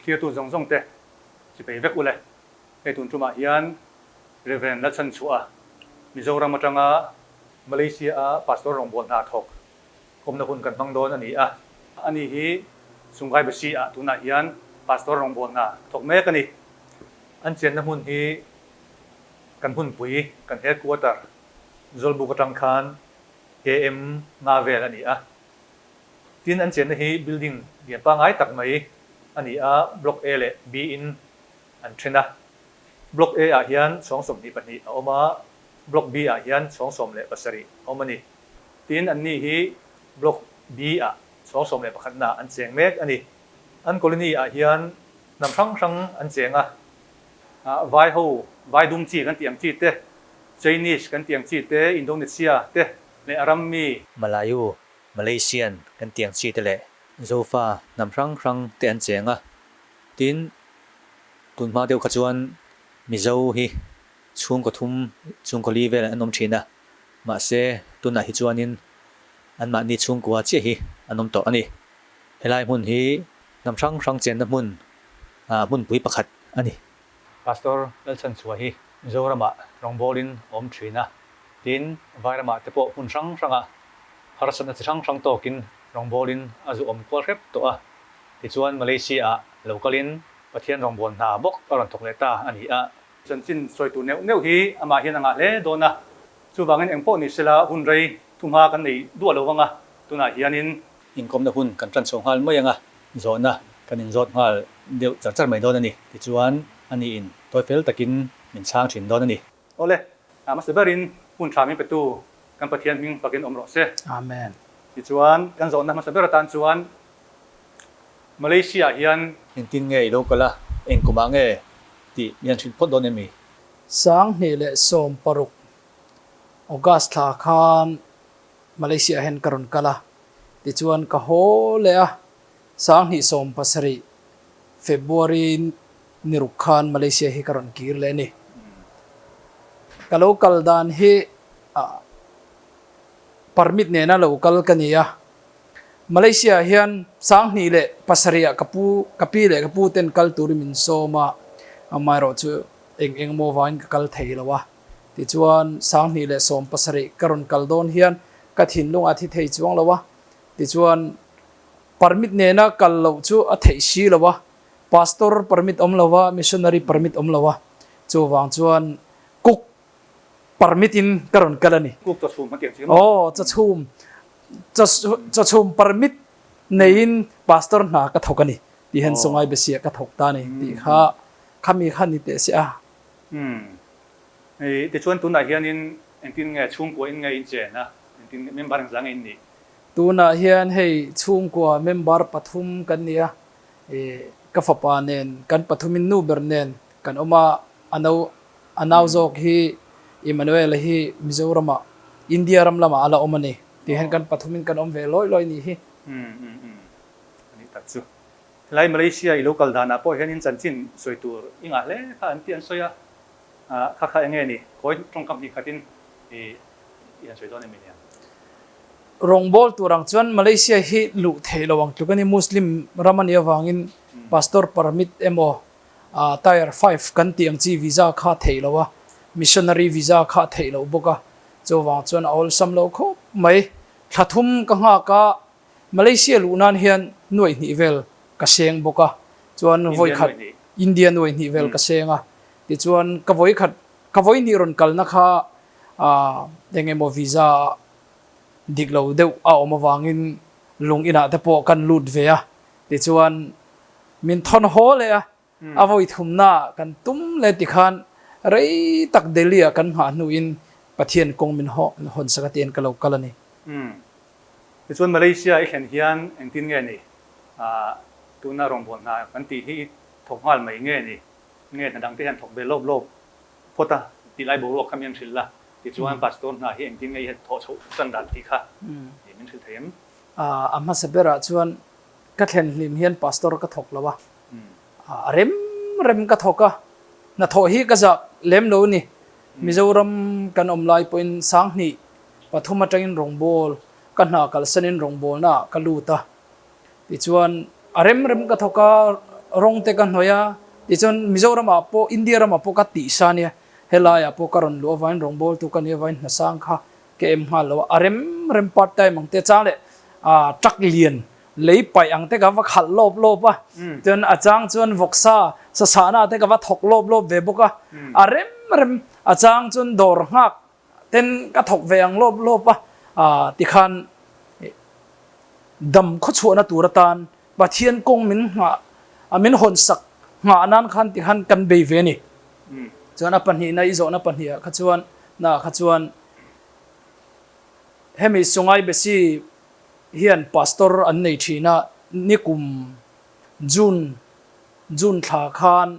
Thlirtu zawng zawng te chipei vek ule. Hei tun tumah hian Rev. Lalchhanchhuah Mizoram atanga Malaysia a Pastor rawngbâwl hna thawk awmna hun kan hmang dawn a ni a. Ani hi Sungai Besi ah tunah hian Pastor rawngbâwl hna thawk mek a ni. An chenna hmun hi kan hmunpui kan headquarter Zawlbuk atang khan KM nga vel a ni a. Tin, an chenna hi building lian pangngai tak mai a ni a, Block A leh B in an then a. Block A ah hian chhawng 22 a awm a, Block B ah hian chhawng 17 a awm a ni. Tin, anni hi Block B ah chhawng 11 na an cheng mek a ni. An colony ah hian hnam hrang hrang an cheng a, Vai ho, vai dum chi kan tih ang chi te, Chinese kan tih ang chi te, Indonesia te leh a ram mi. Malayu, Malaysian kan tih ang chi te leh Zofa hnam hrang hrang te an cheng a. Tin, tun hma deuh kha chuan Mizo hi chhungkaw thum, chhungkaw li vel an awm thin a, mahse tunah hi chuanin anmahni chhungkua chiah hi an awm tawh a ni. Helai hmun hi hnam hrang hrang chenna hmun, hmunpui pakhat a ni. Pastor Lalchhanchhuah hi Mizoramah rawngbawlin a awm thin a, tin Vairamah te pawh hmun hrang hrangah harsatna chi hrang hrang tawkin rawngbawlin a zu awm kual hrep tawh a. Tichuan Malaysia-ah lo kalin Pathian rawngbâwl hna bawk a rawn thawk leh ta a ni a. Chanchin sawi tur neuh neuh hi amah hian a ngah hle dawn a, chuvangin eng pawh ni sela hun rei thuhma kan nei duah lo vang a, tunah hianin inkawmna hun kan tan chho nghal mai ang a, zawhna kan inzawt nghal deuh char char mai dawn a ni. Tichuan aniin tawi fel takin min chhang thin dawn a ni. Awle, a hmasa berin hun tha min petu kan Pathian hming fakin awm rawh se. Amen. Tichuan kan zawhna hmasa ber atan chuan Malaysia ah hian. Engtin nge i lo kal a, eng kumah nge tih min han hrilh phawt dawn em mi? 2016 August thla khan Malaysia ah hian ka rawn kal a, tichuan ka haw leh a, 2017 February ni ruk khan Malaysia hi ka rawn kir leh a ni. Ka lo kal dan hi permit nena lo kal ka ni a, Malaysia ah hian 2007 ah ka pu, ka pi leh ka pu ten kal turin min sawm a, amaherawhchu eng eng emaw vangin ka kal thei lo a. Tichuan 2017 ka rawn kal dawn hian ka thinlung a thi thei chuang lo a, tichuan permit nena kal loh chu a theih si lo a, pastor permit awm lo a, missionary permit awm lo a, chuvang chuan cook Permit in ka rawn kal a ni. Cook chawchhum a tiang chi maw? Aw, chawchhum. Chawchhum permit neiin pastor hna ka thawk a ni tih hian Sungai Besiah ka thawk ta a ni tih kha khami kha ni teh se a. Umm. Hei tichuan tunah hianin engtin nge chhungkua in nge in chen a, engtin nge member engzah nge in nih? Tunah hian hei chhungkua member pathum kan ni a, ka fapa nen kan pathumin nu ber nen kan awm a, a no A nau zawk hi Emmanuel-a hi Mizoramah, India ram lamah a la awm a ni. Tih hian kan pathumin kan awm ve lawi lawi ni hi. Umm umm umm a nih tak chu. Helai Malaysia i lo kal danah pawh hianin chanchin sawi tur i ngah hle kha an tih an sawi a, kha kha enge ni? Khawi tawngkam hnih khatin i i han sawi dawn em nia? Rawngbâwl tur ang chuan Malaysia hi luh theih lo ang tluk a ni. Muslim ram a nih avangin pastor permit emaw Tier five kan tih ang chi visa kha theih loh a, missionary visa kha theih loh bawk a, chuvang chuan a awlsam lo khawp mai. Thla thum ka nghak a, Malaysia luh nan hian nuaih hnih vel ka seng bawk a, chuan vawi khat India nuaih hnih vel ka seng a, tichuan ka vawi khat ka vawi hnih rawn kalna kha eng emaw visa dik lo deuh a awm avangin lung inah te pawh kan lut ve a, tichuan Min thawn haw leh a, a vawi thumnaah kan tum leh tikhan rei tak Delhi-ah kan nghah hnuin Pathian kawng min hawnsak a tiin ka lo kal a ni. Umm. Tichuan Malaysia i thlen hian engtin nge ni? Tuna rawngbâwl hna kan tih hi i thawk nghal mai nge ni? Nge hna dangte hian thawk ve lawp lawp phawt a tih lai boruak kha min hrilh la, tichuan Pastor hna hi engtin nge i thawh chhoh tan dan tih kha min hrilh thei em? A hmasa berah chuan Ka thlen hlim hian pastor ka thawk lo a, a rem rem ka thawk a, hnathawh hi ka zak lem lo a ni. Mizoram kan awm lai pawhin 2003 atangin rawngbâwl ka hna kalsanin rawngbâwlnaah ka lut a, tichuan a rem rem ka thawk a, Rawng te ka hnawih a, tichuan Mizoramah pawh India ramah pawh ka tih sa nia, helaiah pawh ka rawn luh avangin rawngbawltu ka nih avangin hnasang kha ka em nghal lo a, a rem rem part time ang te chang leh truck lian lei paih ang te ka va khalh lawp lawp a, chuan a chang chuan vawksa sasahna te ka va thawk lawp lawp ve bawk a, a rem rem a chang chuan dawr nghak ten ka thawk ve ang lawp lawp a, tikhan dam khawchhuahna tur atan Pathian kawng min nghah a min hawn sak nghah nan khan tikhan kan bei ve a ni. Chuan a pahnihna i zawhna pahnihah kha chuan naah kha chuan hemi Sungai Besi hian pastor an nei thin a, nikum June June thla khan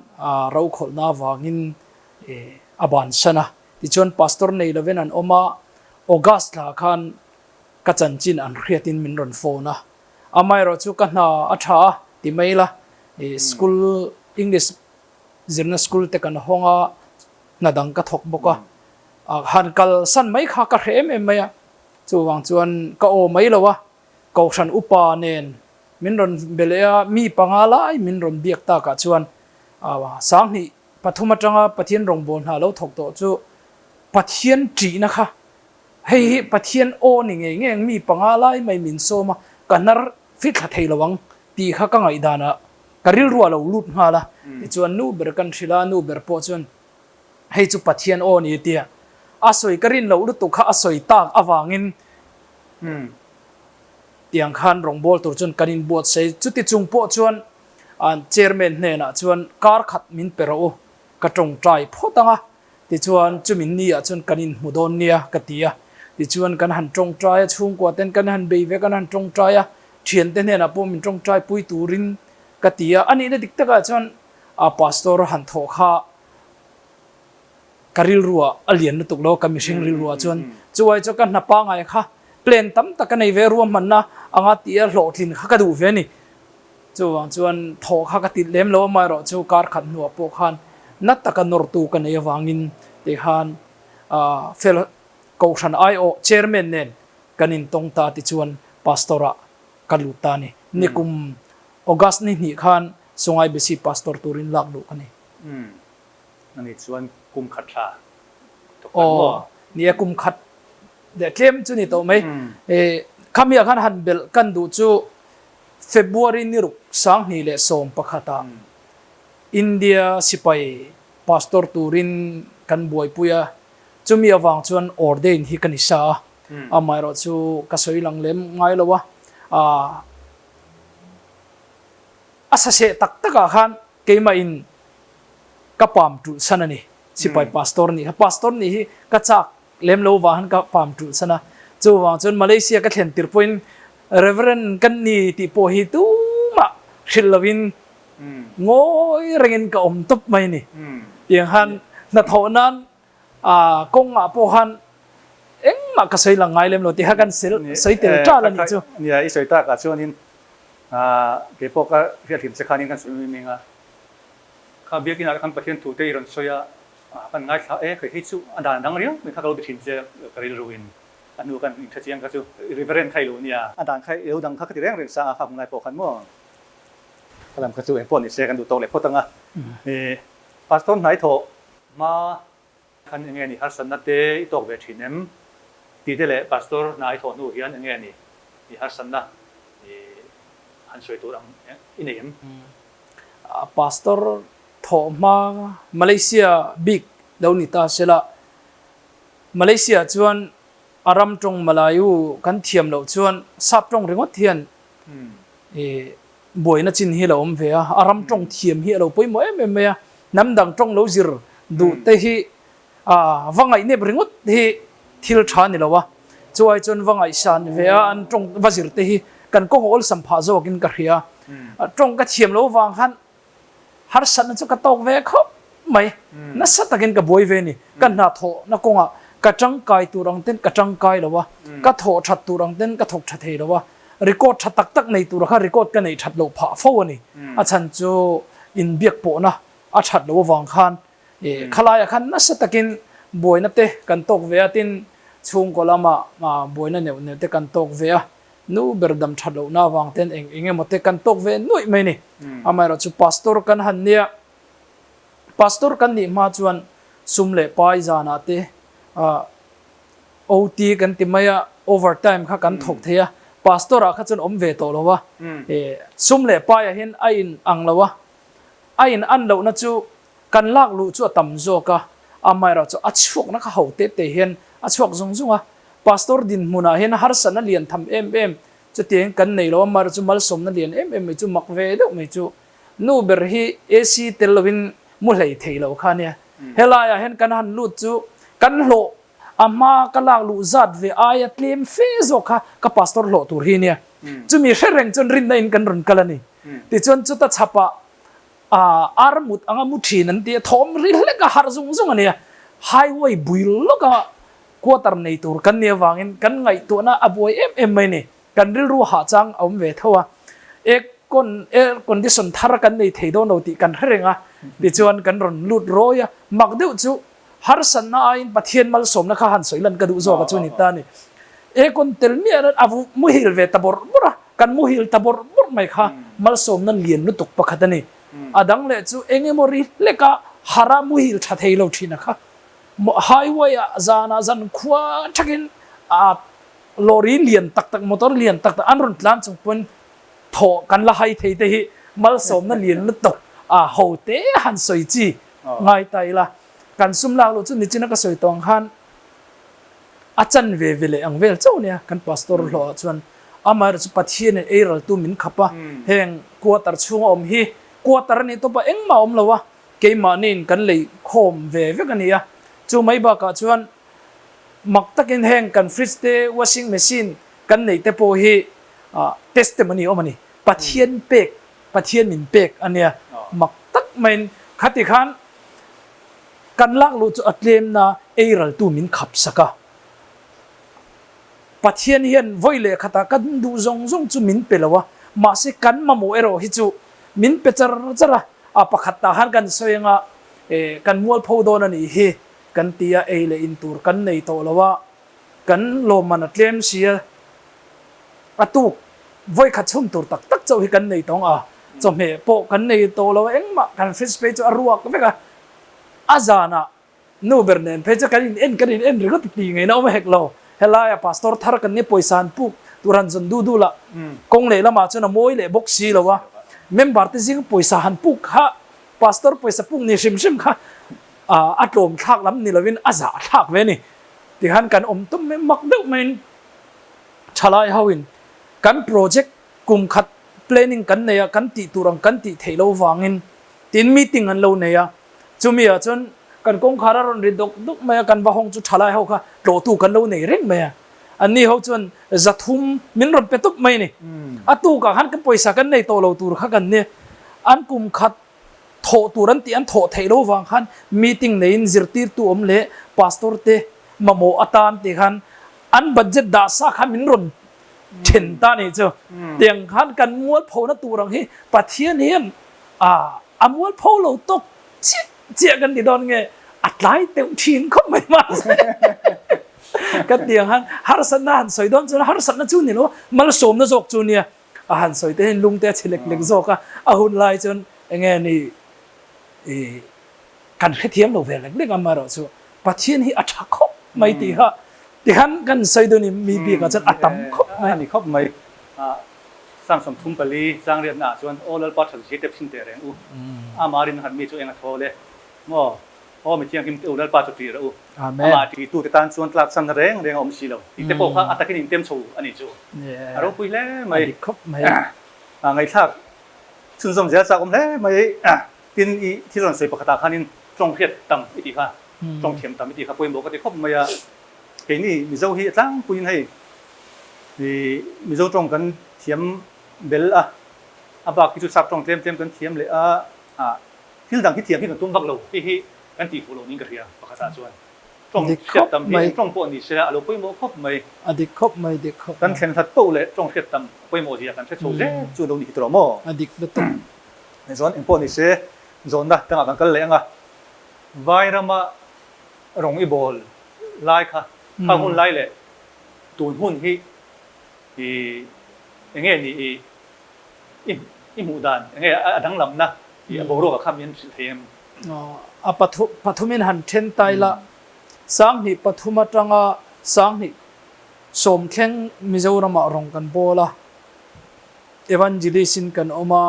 rokhawlhna avangin a bansan a. Tichuan pastor nei lovin an awm a, August thla khan ka chanchin an hriatin min rawn phone a. Amaherawh chu ka hna a tha a ti mai la, i school English zirna school te kan hawng a, hna dang ka thawk bawk a, han kalsan mai kha ka hreh em em mai a, chuvang chuan ka aw mai lo a, Kohhran upa nen min rawn be leh a, mi panga lai min rawn biak takah chuan 2003 atanga Pathian rawngbâwl hna lo thawk tawh chu Pathian ṭihna kha Hei hi Pathian aw ni ngei ngei ang, mi panga lai mai min sawm a, ka hnar fit thla thei lo ang tih kha ka ngaihdanah ka rilru a lo lut nghal a. Tichuan nu ber kan hrilh a, nu ber pawh chuan hei chu Pathian aw ni tia a sawi ka rin loh lutuk kha a sawi tak avangin tiang khan rawngbâwl tur chuan kan inbuatsaih. Chuti chung pawh chuan chairman hnenah chuan kar khat min pe rawh u, ka tawngtai phawt ang a, Tichuan, chumi ni ah chuan kan inhmu dawn nia ka ti a. Tichuan, kan han tawngtai a, chhungkua ten kan han bei ve, kan han tawngtai a, thiante hnenah pawh min tawngtai pui turin ka ti a. A nihna dik takah chuan a pastor han thawh kha ka rilruah a lian lutuk lo, ka mihring rilruah chuan. Chuai chu ka hna pangai kha plan tam tak ka nei ve, ruahmanna anga tia hlawhtlin kha ka duh ve a ni. Chuvang chuan thawh kha ka tit lem lo amaherawh chu kar khat hnuah pawh khan na taka nawrtu ka nei avangin tikhan fel Kohhran aiawh Chairman nen kan intawng ta tichuan Pastor ah ka lut ta a ni. Nikum August ni hnih khan Sungai Besi Pastor turin lak luh ka ni. Umm. Ani chuan kum khat thla thawk kan maw? Aw, ni e kum khat leh tlem chu ni tawh mai. Khamiah khan han belh kan duh chu February ni ruk 2011 ah India sipai pastor turin kan buaipui a, chumi avang chuan ordain hi ka ni sa a, amaherawh chu ka sawi lang lem ngai lo a, a saseh tak takah khan keimah in ka pam tulh san a ni, sipai pastor nih kha, pastor nih hi ka chak Lem lo vang han ka pam tulh san a, chuvang chuan Malaysia ka thlen tir pawhin Reverend kan ni tih pawh hi tumah hrilh lovin ngawi rengin ka awm tawp mai a ni. Tiang khan hnathawh nan kawngah pawh khan engmah ka sawi lang ngai lem lo tih kha kan sawi tel ṭal a nih chu. Nia, i sawi takah chuanin keipawh ka hriathlim che khanin kan sawi mai mai ang a, kha biakinah khan Pathian thute i rawn sawi a, Kan ngaithla e, kei hi chu a dan dang riau mai kha ka lo ti thin che ka rilru in a hnu kan inhre chiang kha chu Reverend kha i lo nia. A dan kha i lo dang kha ka ti reng reng sa a kha hmun lai pawh khan maw ka lam kha chu engpawh ni se kan duh tawk leh phawt ang a. Pastor hnai thawh hma khan enge ni harsatna te i tawk ve thin em tih te leh Pastor hnai thawh hnu hian enge ni i harsatna i han sawi tur ang i nei em? Pastor Thawhhma Malaysia bik lo ni ta se la, Malaysia chuan a ram tawng Malayu kan thiam loh chuan sap tawng ringawt hian buaina chin hi a lo awm ve a, a ram tawng thiam hi a lo pawimawh em em mai a, hnam dang tawng lo zir duh te hi va ngaihnep ringawt hi thil tha ni lo a, chuai chuan va ngaihsan ve a an tawng va zir te hi kan kawng awlsam phah zawkin ka hria, tawng ka thiam lo vang khan Harsatna chu ka tawk ve khawp mai. Nasa takin ka buai ve a ni. Ka hna thawhna kawngah ka tangkai tur ang ten ka tangkai lo a, ka thawh that tur ang ten ka thawk tha thei lo a, record tha tak tak nei tura kha record ka neih that loh phah fo a ni. A chhan chu inbiak pawhna a that loh avang khan khalaiah khan nasa takin buaina te kan tawk ve a, tin chhungkaw lamah buaina neuh neuh te kan tawk ve a. Nu ber dam that lohna avang ten eng eng emaw te kan tawk ve nuaih mai a ni. Amaherawh chu Pastor kan han nia, Pastor kan nih hma chuan sum leh pai zanah te OT kan ti mai a, over time kha kan thawk thei a, Pastor ah kha chuan awm ve tawh lo a, sum leh paiah hian a in ang lo a, a in an lohna chu Kan lak luh chu a tam zawk a, amaherawhchu a chhuakna kha ho te te hian a chhuak zung zung a. Pastor dinhmunah hian harsatna lian tham em em chutiangin kan nei lo, amaherawhchu malsawmna lian em em mai chu mak ve deuh mai chu nu ber hi AC tel lovin mu hlei thei lo kha ania. Helaiah hian kan han lut chu kan hlawh a hma ka lak luh zat ve aia tlem fe zawk kha ka pastor hlawh tur hi ania. Chumi hre reng chuan rinna in kan rawn kal a ni. Tichuan chuta chhapah Ar mut anga mu thin an ti a, thawm ri hlek a harh zung zung a nia. Highway bui lawka quarter nei tur kan nih avangin kan ngaihtuahna a buai em em mai a ni. Kan rilru hah chang a awm ve tho a, aircon air condition thar kan nei thei dawn lo tih kan hre reng a, tichuan kan rawn lut rawi a, mak deuh chu harsatna aiin Pathian malsawmna kha han sawi lan ka duh zawk a chu ni ta a ni. Aircon tel miah a muhil ve ta bawrh bawrh a. Kan muhil ta bawrh bawrh mai kha malsawmna lian lutuk pakhat a ni. A dang leh chu eng emaw ri hleka hara muhil tha thei lo thin a kha. Highway ah zanah zan khua thakin a lorry lian tak tak, motor lian tak tak an rawn tlan chung pawn thaw kan la hai thei te hi malsawmna lian lutuk a ho te han sawi chi ngai ta ila. Kan sum lak luh chu nichina ka sawi tawh ang khan A chan ve ve leh ang vel chauh nia kan pastor hlawh ah chuan amaherawh chu Pathian in ei raltu min khap a, heng quarter chhunga awm hi quarter a nih tawp a engmah a awm lo a, keimahni in kan lei khawm ve vek a ni a, chu mai bakah chuan mak takin heng kan fridge te washing machine kan neih te pawh hi testimony awm a ni, Pathian pek Pathian min pek a nia mak tak maiin khati khan Kan lak luh chu a tlemna ei raltu min khap sak a. Pathian hian vawi leh khatah kan duh zawng zawng chu min pe lo a, mahse kan mamawh erawh hi chu min pe char char a. A pakhat tah khan kan sawi anga kan mualpho dawn a nih hi kan ti a, ei leh in tur kan nei tawh lo a, kan lawmman a tlem si a, a tuk vawi khat chhun tur tak tak chauh hi kan nei tawng a, chawhmeh pawh kan nei tawh lo a, engmah kan fridge phei chu a ruak vek a. A zanah nu ber nen phei chu kan in en kan in en ringawt ti ngei na awm hek lo. Helaia pastor thar kan nia pawisa han puk tur han zawn du du lah kawng leh lamah chuan a mawi leh bawk si lo a. Member te zing pawisa han puk kha pastor pawisa puk ni hrim hrim kha a tlawm thlak lam ni lovin a zah thlak ve a ni. Tikhan kan awm tum mai mak deuh maiin thalai ho in kan project kum khat planning kan nei a kan tih tur ang kan tih theih loh vangin Tin meeting an lo nei a, chumi ah chuan kan kawngkhar a rawn ri dawk dawk mai a, kan va hawng chu thalai ho kha tlawhtu kan lo nei reng mai a, anni ho chuan zathum min rawn pe tup mai a ni. A tukah khan ka pawisa kan nei tawh lo tur kha kan ni, an kum khat thawh tur an tih an thawh theih lo vang khan meeting neiin zirtirtu awm leh pastor te mamawh atan tih khan an budget dah sa kha min rawn then ta a nih chu. Tiang khan kan mualphona tur ang hi Pathian hian A mualpho lo tawk chiah chiah kan ti dawn nge a tlai teuh thin khawp mai mahse ka ti ang han harsatna han sawi dawn chuan harsatna chu ni lo malsawmna zawk chu nia a han sawi te hian lung te a chhe lek lek zawk a a hun lai chuan enge ni i kan hrethiam lo ve lek lek a amaherawh chu Pathian hi a tha khawp mai tih kha tikhan kan sawi dawn i mi bikah chuan a tam khawp mai. A ni khawp mai. Psalm 34 changriatna ah chuan, Aw Lalpa that zir tep chhin teh reng u, Ama rin nghat mi chu eng a thawl e. Maw, Aw mi thianghlim te u, Lalpa chu ṭih rawh u. Amah ṭihtu te tan chuan tlak chhanna reng reng a awm si lo. Tih te pawh kha a takin intem chho a nih chu. A ropui hle mai. Ngaihthlak chhunzawm zel chak awm hle mai. Tin, i thil rawn sawi pakhatah khanin tawng hriat tam i tih kha, tawng thiam tam i tih kha pawimawh ka ti khawp mai a. Keini Mizo hi a tlangpuiin hei Mizo tawng kan thiam bel a, a bak hi chu sap tawng tlem tlem kan thiam leh a, thil dang hi thiam hi kan tum vak lo tih hi kan tih fuh lo niin ka hria pakhatah chuan tawng hriat tam hi eng tawng pawh ni se a lo pawimawh khawp mai. A dik khawp mai, dik khawp mai. Kan thlen hlat poh leh tawng hriat tam a pawimawh zia kan hre chho zel chu lo ni hi tawh maw? A dik lutuk. Chuan eng pawh ni se zawnna dangah kan kal leh ang a, Vairama rawng i bawl lai kha, kha hun lai leh tun hun hi i. Enge ni i i i hmuh dan? Enge a danglamna i a boruak ah khan min hrilh thei em? A pathumin han then ta ila, 2003 atanga 2010 thleng Mizoramah rawng kan bawl a, Evangelist in kan awm a,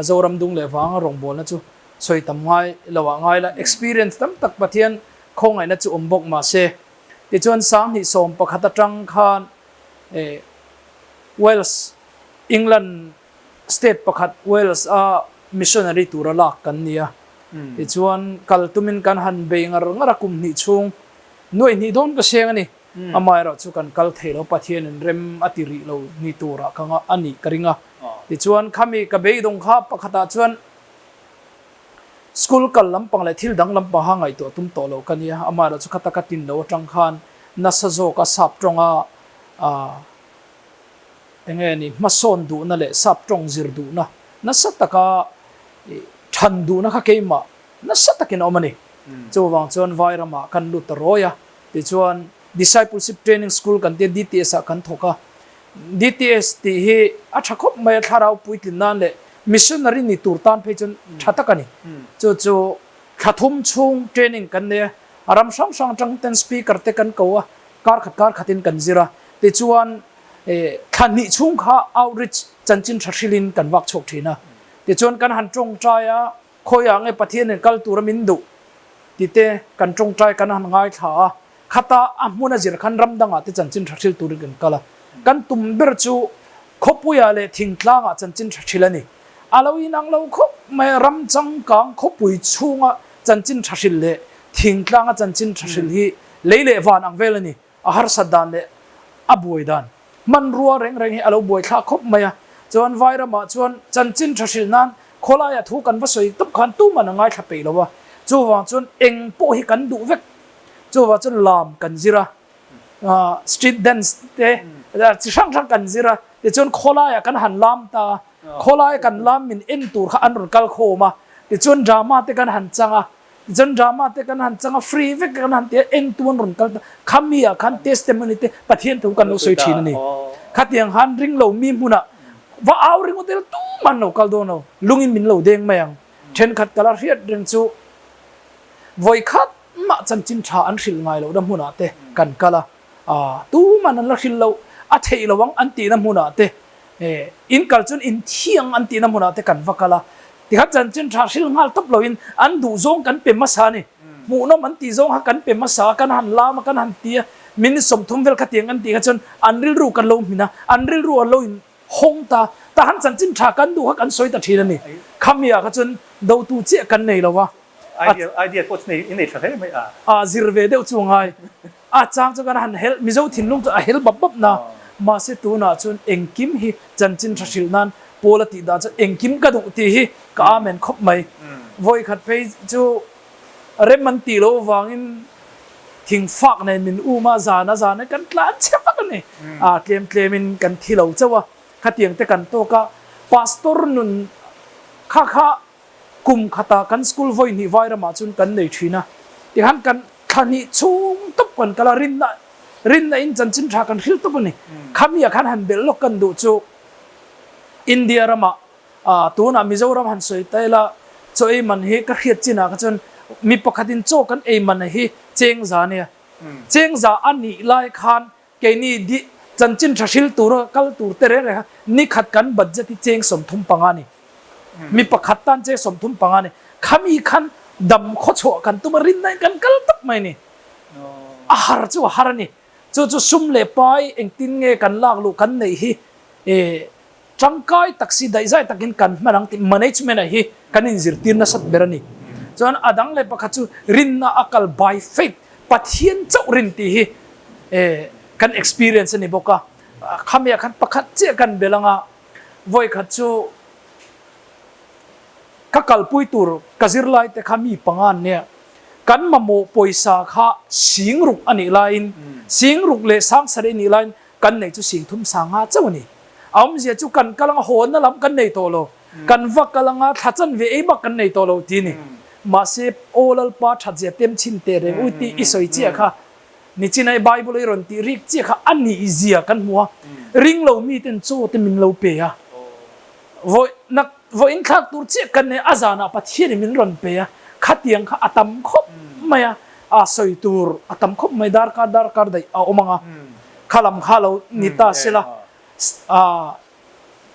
Zoram dung leh vanga rawngbawlna chu sawi tam ngai lo ah ngai la, experience tam tak Pathian khawngaihna chu awm bawk mahse, tichuan 2011 atang khan Wales, England state pakhat Wales a missionary tura lak kan ni a, tichuan kal tumin kan han bei ngar ngar a kum hnih chhung nuaih hnih dawn ka seng a ni. Amaherawh chu kan kal thei lo, Pathianin rem a ti rih lo ni turah ka nga a nih ka ring a. Tichuan khami ka beidawng kha pakhatah chuan school kal lampang leh thil dang lampang ha ngaihtuah tum tawh lo ka nia. Amaherawh chu khata ka tin lo atang khan nasa zawka sap tawnga enge ni hmasawn duhna leh sap tawng zir duhna nasa taka than duhna kha keimah nasa takin a awm a ni. Chuvang chuan Vairamah kan lut ta rawi a. Tichuan, Discipleship Training School kan tia DTS ah kan thawk a. DTS tih hi a tha khawp mai a, thlarau puitlin nan leh missionary ni tur tan phei chuan tha tak a ni. Chu chu thla thum chhung training kan nei a, a ram hrang hrang atang ten speaker te kan ko a, kar khat kar khatin kan zir a. Tichuan, thla hnih chhung kha outreach chanchin tha hrilhin kan vak chhuak thin a. Tichuan kan han tawngtai a, Khawiah nge Pathianin kal tura min duh tite kan tawngtai kan han ngaithla a, khata a hmun a zir khan ram dangah te chanchin tha hril turin kan kal a. Kan tum ber chu khawpuiah leh thingtlangah chanchin tha hril a ni. A lo inang lo khawp mai a, ram changkang khawpui chhunga chanchin tha hril leh thingtlanga chanchin tha hril hi lei leh van ang vel a ni. A harsat dan leh a buai dan hmanrua reng reng hi a lo buaithlak khawp mai a. Chuan Vairamah chuan chanchin tha hrilh nan khawlaiah thu kan va sawi tawp khan tuman a ngaithla peih lo a. Chuvang chuan eng pawh hi kan duh vek. Chuvang chuan lam kan zir a, street dance te chi hrang hrang kan zir a. Tichuan khawlaiah kan han lam ta a, khawlaia kan lam min en tur kha an rawn kal khawm a. Tichuan drama te kan han chang a. Tichuan drama te kan han chang a, free vek kan han ti a, entu an rawn kal ta. Khami ah khan testimony te Pathian thu kan lo sawi thin a ni. Khatiang khan ring lo mi hmunah va au ringawt ila tumah an lo kal dawn lo, lungin min lo deng mai ang. Thenkhat ka la hriat reng chu vawikhat mah chanchin tha an hrilh ngai lohna hmunah te kan kal a. Tuman an la hrilh loh, a theih lo ang an tihna hmunah te, in kal chuan in thi ang an tihna hmunah te kan va kal a. Tikhan chanchin tha hrilh nghal tawp loin an duh zawng kan pe hmasa a ni. Hmuhnawm an tih zawng kha kan pe hmasa a, kan han lam a, kan han ti a, minute 30 vel khatiang an tih kha chuan an rilru kan lo hmin a, an rilru an lo in hawng ta. Tahan chanchin tha kan duh kha kan sawi ta thin a ni. Khami ah kha chuan dotu chiah kan nei lo a. Idea idea pawh chu nei i nei tha hle mai a. A zir ve deuh chu a ngai. A chang chu kan han helh Mizo thinlung chu a helh bap bap na. Mahse tunah chuan engkim hi chanchin tha hrilh nan Paul a tih dan chuan engkim ka duh tih hi ka amen khawp mai. Vawi khat phei chu rem an tih loh avangin thing fak nen min um a, zan a zan a kan tlan chhe vak a ni. A tlem tlemin kan thi lo chauh a, khatiang te kan tawk a. Pastor nun kha kha Kum khatah kan school vawi hnih vai ramah chuan kan nei thin a, tikhan kan thla hnih chhung tawp kan kal a, rinna rinna in chanchin tha kan hrilh tawp a ni. Khami ah khan han belh lawk kan duh chu India ramah ah tunah Mizoram han sawi ta ila chaw ei man hi ka hriat chinah kha chuan mi pakhatin chaw kan ei man hi cheng za ania, cheng za a nih lai khan Keini di chanchin tha hril tura kal tur te reng reng kha ni khat kan budget hi cheng 35 a ni. Mi pakhat tan cheng 35 a ni. Khami khan dam khawchhuah kan tum a, rinna in kan kal tawp mai a ni. A har chu a har a ni. Chu chu sum leh pai engtin nge kan lak luh kan neih hi Tangkai tak si daihzai takin kan hman ang tih management ah hi kan inzirtir nasat ber a ni. Chuan a dang leh pakhat chu rinna a kal by faith, Pathian chauh rin tih hi kan experience a ni bawk a. Khami ah khan pakhat chiah kan bel ang a, vawikhat chu ka kalpui tur ka zirlai te kha mi panga an nia, kan mamawh pawisa kha 6000 a nih laiin, 6000 leh 7000 a nih laiin Kan neih chu 30 sanga chauh a ni. A awmzia chu kan kal anga hawnna lam kan nei tawh lo. Kan va kal anga thla chanve ei bak kan nei tawh lo ti a ni. Mahse, Aw Lalpa thatzia tem chhin teh reng ui tih i sawi chiah kha, nichinai Bible i rawn tih rik chiah kha a nihzia kan hmu a. Ring lo miten chaw te min lo pe a, vawi nak vawi inthlak tur chiah kan nei a zanah Pathianin min rawn pe a, khatiang kha a tam khawp mai a, a sawi tur a tam khawp mai darkar darkar daih a awm ang a, kha lam kha lo ni ta sela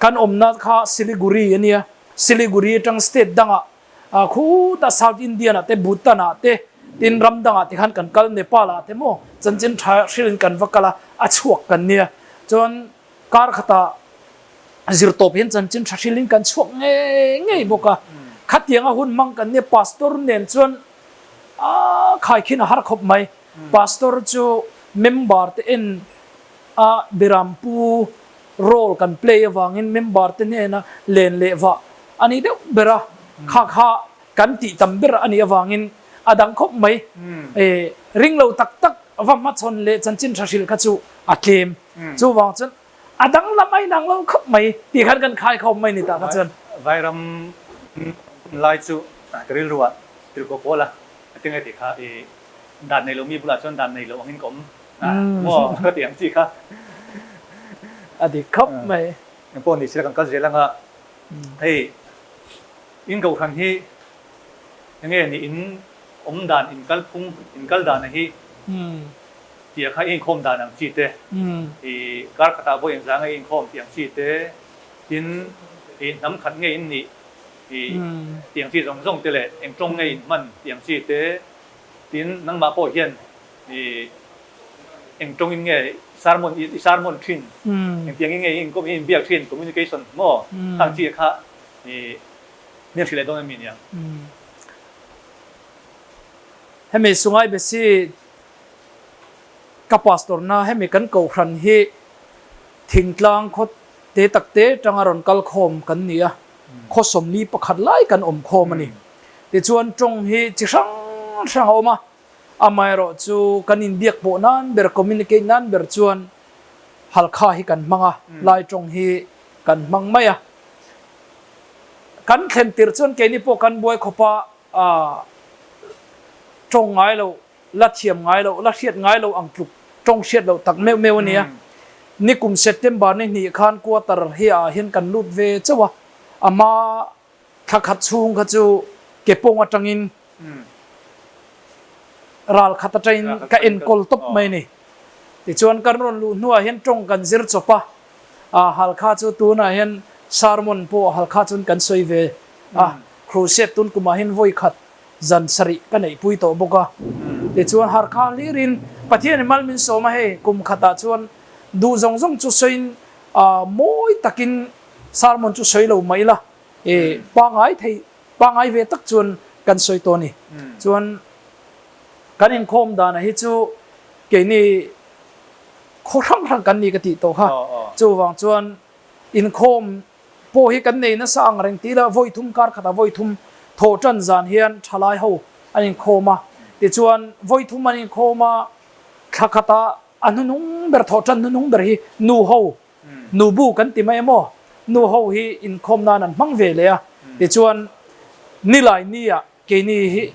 kan awmna kha Siliguri a nia, Siliguri atang state dangah Khutah South Indian ah te Bhutan ah te tin ram dangah te khan kan kal Nepal ah te maw chanchin tha hrilhin kan va kal a, a chhuak kan nia. Chuan kar khatah zirtawp hian chanchin tha hrilhin kan chhuak ngei ngei bawk a. Khatianga hun hmang kan nia Pastor nen chuan a khaikhin a har khawp mai. Pastor chu member te en a Birampu role kan play avangin member te hnena len leh vah a ni deuh ber a, kha kha kan tih tam ber a nih avangin a dang khawp mai. Ring lo tak tak va hmachhawn leh chanchin tha hrilh kha chu a tlem. Chuvang chuan a dang lam a inang lo khawp mai tih khan kan khai khawm mai ni tah kha chuan. Vairam lai chu ka rilruah tirhkoh pawl a tinge tih kha i dan nei lo mi bulah chuan dan nei lo angin ka awm. Maw ka ti ang chi kha. A dik khawp mai. Eng pawh ni sila kan kal zel anga hei in kohhran hi enge ni in awm dan in kal phung in kal dan a hi tih kha i inkhawm dan ang chi te i kar khatah vawi engzah nge i inkhawm tih ang chi te tin i hnam khat nge in nih i tih ang chi zawng zawng te leh eng tawng nge in hman tih ang chi te tin nangmah pawh hian I eng tawngin nge sermon i sermon thin, engtiangin nge i inkawm i inbiak thin, communication maw khang chi kha i hniam hrih leh dawn em mi nia? Hemi Sungai Besi ka pastor na hemi kan kohhran hi thingtlang khaw te tak te tanga rawn kal khawm kan ni a, khaw sawmli pakhat lai kan awm khawm a ni. Tichuan tawng hi chi hrang hrang a awm a, Amaherawh chu kan inbiak pawh nan ber, communicate nan ber chuan Halkha hi kan hmang a, Lai tawng hi kan hmang mai a. Kan thlen tirh chuan keini pawh kan buai khawp a, tawng ngai lo, la thiam ngai lo, la hriat ngai lo ang tluk tawng hriat loh tak meuh meuh a nia. Nikum September ni hnih khan quarter hi ah hian kan lut ve chauh a, a hma Thla khat chhung kha chu ke pawng atangin ral khat atangin ka enkawl tawp mai a ni. Tichuan kan rawn luh hnuah hian tawng kan zir chawp a, Halkha chu tunah hian sermon pawh Halkha chuan kan sawi ve a, crusade tun kumah hian vawi khat zan sarih ka neihpui tawh bawk a. Tichuan Halkha hlirin Pathianin mal min sawm a, hei kum khatah chuan duh zawng zawng chu sawiin mawi takin Sermon chu sawi lo mai la, e pangai thei, pangai ve tak chuan kan sawi tawh a ni. Chuan kan inkhawm dana hi chu keini khaw hrang hrang kan ni ka tih tawh kha. Chuvang chuan inkhawm pawh hi kan nei nasa ang reng tih la, vawi thum kar khatah vawi thum thawh tan zan hian thalai ho an inkhawm a. Tichuan vawi thum an inkhawm a, thla khatah a hnunung ber thawh tan hnunung ber hi nu ho Nu bu kan ti mai emaw, nu ho hi inkhawm nan an hmang ve leh a, tichuan nilai ni ah keini hi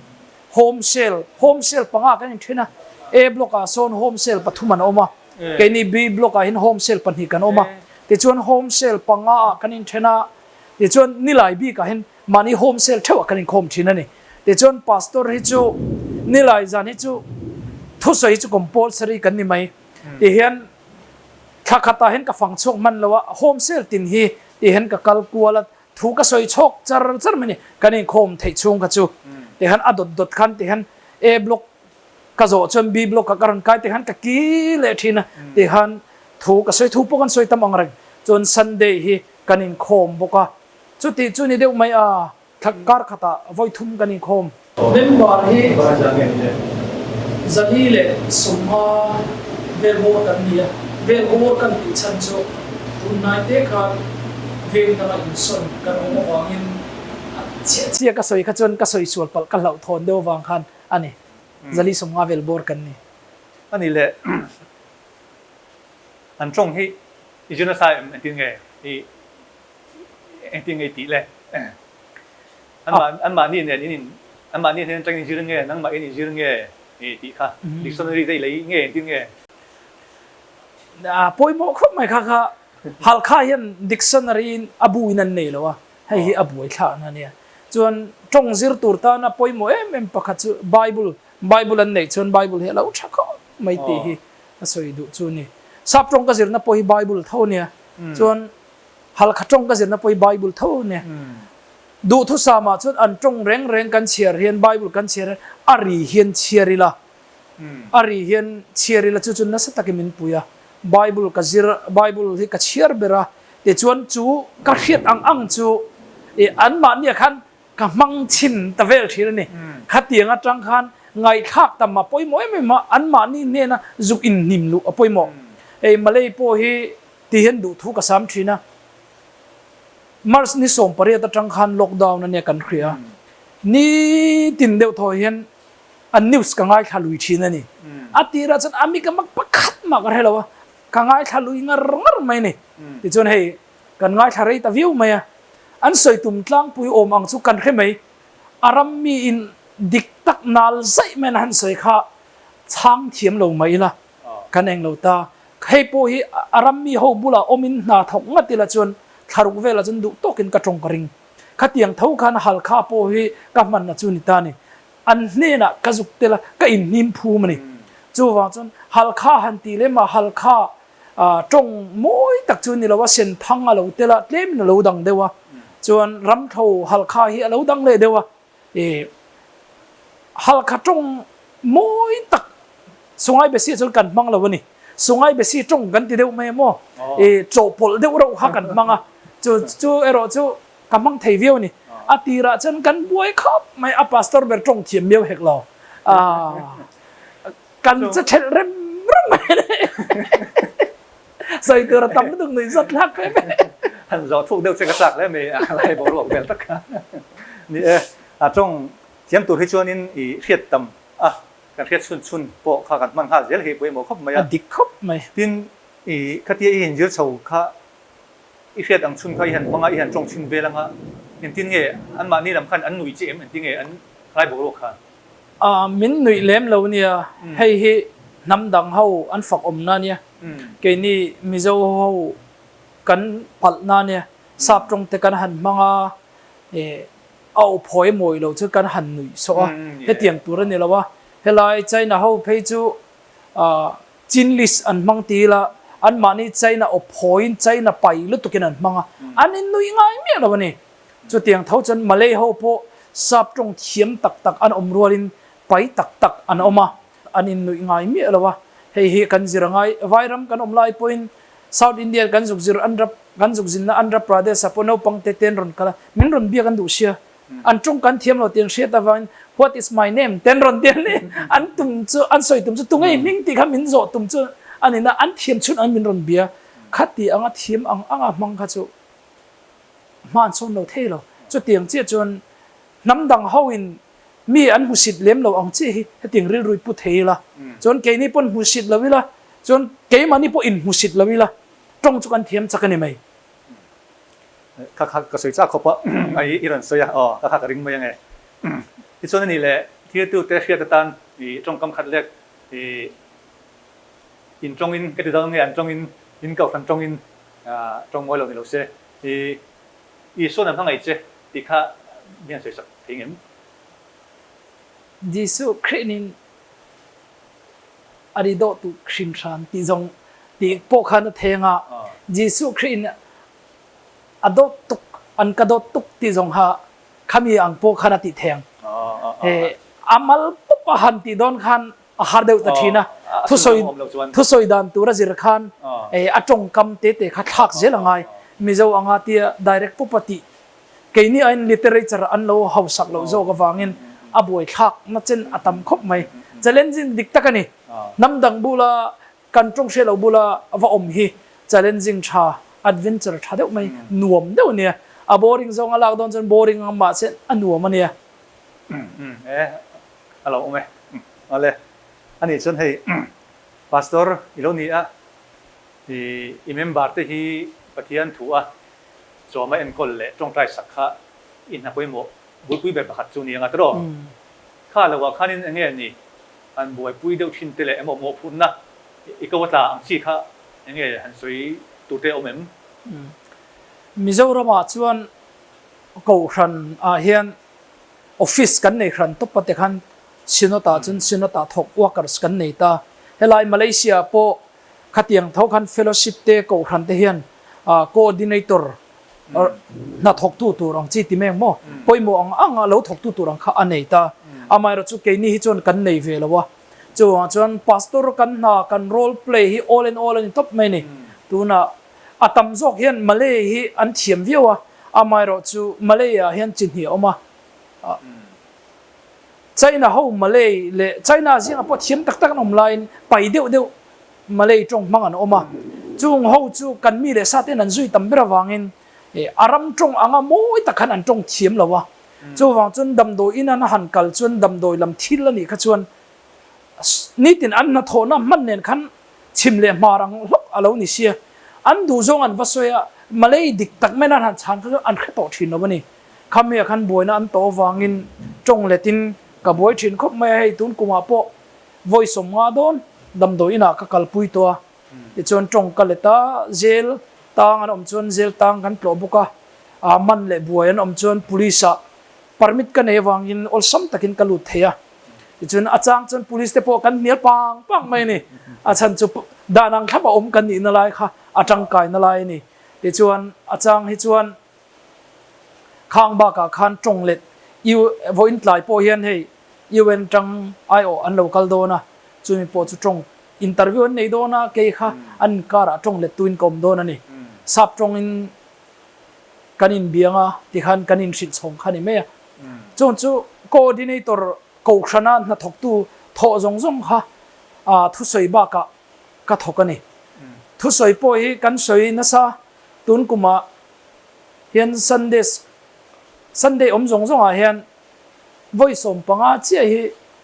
home cell, home cell panga kan inthen a, A block ah sawn home cell pathum an awm a, keini B block ah hian home cell pahnih kan awm a, tichuan home cell panga ah kan inthen a, tichuan nilai bik ah hian mahni home cell theuh ah kan inkhawm thin a ni. Tichuan pastor hi chu nilai zan hi chu thusawi hi chu compulsory kan ni mai, tihian Thla khatah hian ka fang chhuak hman lo a, home cell tin hi ti hian ka kal kual a, thu ka sawi chhawk char char mai a ni. Kan inkhawm theih chhung kha chu ti hian a dawt dawt khan ti hian A block ka zawh chuan B block ah ka rawn kai ti hian ka ki leh thin a, ti hian thu ka sawi thu pawh kan sawi tam ang reng. Chuan Sunday hi kan inkhawm bawk a, chuti chu ni deuh mai a. Thla kar khatah vawi thum kan inkhawm. Member hi zali leh sawmnga vel bawr kan ni a, vel bawr kan tih chhan chu tunhnai te khan veng danga insawn kan awm avangin a chiah chiah ka sawi kha chuan ka sawi sual palh ka hlauhthawn deuh avang khan a ni, zali sawmnga vel bawr kan ni. A ni le, an tawng hi i zir nasa em engtin nge i Engtin nge i tih le? Anmahni nen in in anmahni hnen atangin i zir nge, nangmah in i zir nge i tih kha dictionary te i lei nge engtin nge? A pawimawh khawp mai kha kha Halkha hian dictionary in a bu in an nei lo a, hei hi a buaithlakna a nia. Chuan tawng zir tur tana pawimawh em em pakhat chu Bible, Bible an neih chuan Bible hi a lo tha khawp mai tih hi a sawi duh chu a ni. Sap tawng ka zirna pawh hi Bible tho a nia, chuan Halkha tawng ka zirna pawh hi Bible tho a nia. Duhthusamah chuan an tawng reng reng kan chhiar hian Bible kan chhiar hian a ri hian chhiar ila, A ri hian chhiar ila chu chu nasa takin min pui a, Bible ka zir, Bible hi ka chhiar ber a, tichuan chu ka hriat ang ang chu i anmahniah khan ka hmang chhin ta vel thin a ni. Khatiang atang khan ngaihthlak tam a pawimawh em em a, anmahni hnena zuk inhnim luh a pawimawh. Hei Malay pawh hi ti hian duhthu ka sam thin a, March ni 18 atang khan lockdown a nia kan hria a, nitin deuh thaw hian An news ka ngaithla lui thin a ni. A tirah chuan a mika mak pakhat mah ka hre lo a, ka ngaithla lui ngar ngar mai a ni. Tichuan hei kan ngaithla rei ta viau mai a, an sawi tum tlangpui awm ang chu kan hre mai. A ram mi in dik tak nal zaih mai an han sawi kha chhang thiam lo mai ila kan eng lo ta. Hei pawh hi a ram mi ho bulah awmin hna thawk ngat ila chuan thlaruk velah chuan duh tawkin ka tawng ka ring. Khatiang tho khan Halkha pawh hi ka hmanna chu ni ta a ni. An hnenah ka zuk tel a, ka inhnim phum a ni. Chuvang chuan Halkha han tih lem a, Halkha tawng mawi tak chu ni lo a, senthang a lo tel a, tlemin a lo dang deuh a. Chuan Ramthlo Halkha hi a lo dang leh deuh a. Halkha tawng mawi tak Sungai Besi chuan kan hmang lo a ni. Sungai Besi tawng kan ti deuh mai a maw? Chawhpawlh deuh reuh kha kan hmang a. Chu chu erawh chu Ka hmang thei viau a ni. A tirah chuan kan buai khawp mai, a pastor ber tawng thiam miau hek lo. Kan che thelh rem rem mai a ni. Sawi tur a tam lutuk nuih zawt hlak em em. Han zawh thuk deuh che ka chak hle mai a lai boruak vel tak kha. Ni e, a tawng thiam tur hi chuanin i hriat tam a, kan hriat chhun chhun pawh kha kan hman nghal zel hi pawimawh khawp mai a. A dik khawp mai. Tin, i khatia i inzir chho kha I hriat ang chhun kha i han hmang a, i han tawng chhin vel ang a, engtin nge anmahni lam khan an nuih che em, engtin nge an hlai boruak khan? A, min nuih lem lo nia, hei hi hnam dang ho an fak awmna nia, keini Mizo ho kan palhna nia, sap tawng te kan han hmang a, a aw phawi mawi lo chu kan han nuih sawh a, hetiang tur a ni lo a, helai China ho phei chu Chinglish an hmang ti ila, anmahni China aw phawiin China pai lutukin an hmang a, an innuih ngai miah lo a ni. Chutiang tho chuan Malay ho pawh sap tawng thiam tak tak an awm rualin pai tak tak an awm a, an innuih ngai miah lo a. Hei hi kan zir a ngai. Vairam kan awm lai pawhin South Indian kan zuk zir Andhra kan zuk zinna Andhra Pradesh ah pawh naupang te te an rawn kal a, min rawn biak an duh sia. An tawng kan thiam lo tih an hriat avangin What is my name? te an rawn ti a ni. An tum chu, an sawi tum chu tunge i hming tih kha min zawh tum chu a ni na, an thiam chhun ang min rawn bia. Kha ti anga thiam ang anga hmang kha chu hma an sawn lo thei lo. Chutiang chiah chuan hnam dang hoin mi an hmusit lem lo ang chiah hi hetiang rilru i pu thei ila, chuan keini pawn hmusit lo ila, chuan keimahni pawh inhmusit lo ila, tawng chu kan thiam chak a ni mai. Kha kha ka sawi chak khawp a, i rawn sawi a, aw kha kha ka ring mai ange. Tichuan a nih leh thiltute hriat atan i tawngkam khat lek i in tawngin ka ti dang nge an tawngin in kohhran tawngin tawng mawi lo ni lo se i Isua'n a hmangaih che tih kha mi han sawi sak thei ngem? Jesuh Khrih nin a ri dawh tu hrinhran tih zong tih pawh khan a theng a, Jesuh Khrih in a dawt tuk, an ka dawt tuk tih zong kha khami ang pawh khan a tih theng. A mal pawp a han tih dawn khan a har deuh ta thin a, thusawi thusawi dan tur a zir khan a tawngkam te te kha thlak zel a ngai. Mizo anga tia direct pawp a tih keini aiin literature an lo hausak loh zawk avangin a buaithlak na chen a tam khawp mai. Challenging dik tak a ni. Hnam dang bula Kan tawng hriat loh bula va awm hi challenging tha, adventure tha deuh mai, nuam deuh a nia. A boring zawng a lak dawn chuan boring ang mahse a nuam a nia. Umm e, a lo awm e. Awle, ani chuan hei Pastor i lo ni a, i i member te hi Pathian thu a chawma enkawl leh tawngtai sak kha i hna pawimawh bulpui ber pakhat chu ni anga tiraw? Kha lo ah khanin enge ni? An buaipui deuh thin te leh emaw mawhphurhna i ko a tla ang chi kha Eng nge han sawi tur te a awm em? Mizoramah chuan Kohhran ah hian office kan nei hran tawp a tikhan Synod ah chuan Synod ah thawk workers kan nei ta. Helai Malaysia ah pawh khatiang tho khan fellowship te Kohhran te hian coordinator hna thawktu tur ang chi ti mai ang maw? Pawimawh ang ang a lo thawktu tur ang kha a nei ta. Amaherawhchu keini hi chuan kan nei ve lo a. Chuvang chuan Pastor kan hna kan role play hi all and all a ni tawp mai a ni. Tunah a tam zawk hian Malay hi an thiam viau a, amaherawh chu Malay ah hian chi hnih a awm a. China ho Malay leh China zingah pawh thiam tak tak an awm laiin pai deuh deuh Malay tawng hmang an awm a. Chung ho chu kan mi leh sa ten an zui tam ber avangin a ram tawng anga mawi tak khan an tawng thiam lo a. Chuvang chuan damdawi in an han kal chuan damdawi lam thil a nih kha chuan nitin an hnathawhna hman nen khan chhim leh hmar ang hlawk a lo ni sia. An duh zawng an va sawi a, Malay dik tak maiin an han chhan kha chuan an hre tawh thin lo a ni. Khami ah khan buaina an tawh avangin tawng letin ka buai thin khawp mai a, hei tun kumah pawh vawi 50 dawn damdawi inah ka kalpui tawh a, tichuan tawng ka let a, zel tang an awm chuan zel tang kan tlawh bawk a. A man leh buai an awm chuan police ah permit ka nei avangin awlsam takin ka lut thei a. Tichuan a chang chuan police te pawh kan hnial pang pang mai a ni. A chhan chu dan ang thlap a awm kan nihna lai kha a tangkaina lai a ni. Tichuan a chang hi chuan khang bakah khan tawng let U vawiin tlai pawh hian hei UN tang aiawh an lo kal dawn a, chumi pawh chu tawng interview an nei dawn a, kei kha an inkarah tawng let tuin ka awm dawn a ni. Sap tawngin kan inbiang a tikhan kan inhrilh chhawng kha a ni mai a. Chung chu coordinator kohhrana hnathawktu thawh zawng zawng kha thusawi bakah ka thawk a ni. Thusawi pawh hi kan sawi nasa tun kumah hian Sunday Sunday awm zawng zawngah hian vawi 15 chiah hi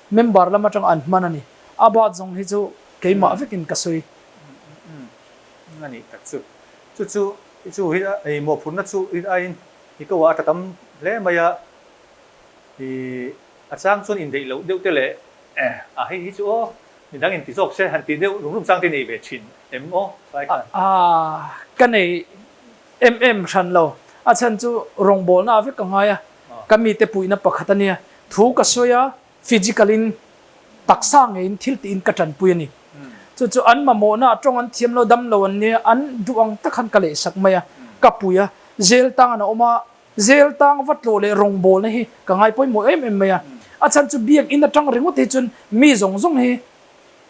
member lam atanga an hman a ni. A bat zawng hi chu keimah vekin ka sawi. A nih tak chu. Chu chu I chu hi ei mawhphurhna chu i aiin i ko ah a tla tam hle mai a, i a chang chuan indeih loh deuh te leh a hei hi chu aw midang in ti zawk se han tih deuh rum rum chang te nei ve thin em aw sai khan. A ka nei em em hran lo, a chhan chu rawngbawlna ah vek ka ngai a, ka mite puihna pakhat a nia, thu ka sawi a, Physical in taksa ngeiin thil tiin ka tanpui a ni. Chu chu an mamawhna a tawng an thiam lo, dam lo an nia, an duh ang tak khan ka lehsak mai a, ka pui a. Zel tang an awm a, zel tang va tlawh leh rawngbawlna hi ka ngai pawimawh em em mai a. A chhan chu biakinn atang ringawt hi chuan mi zawng zawng hi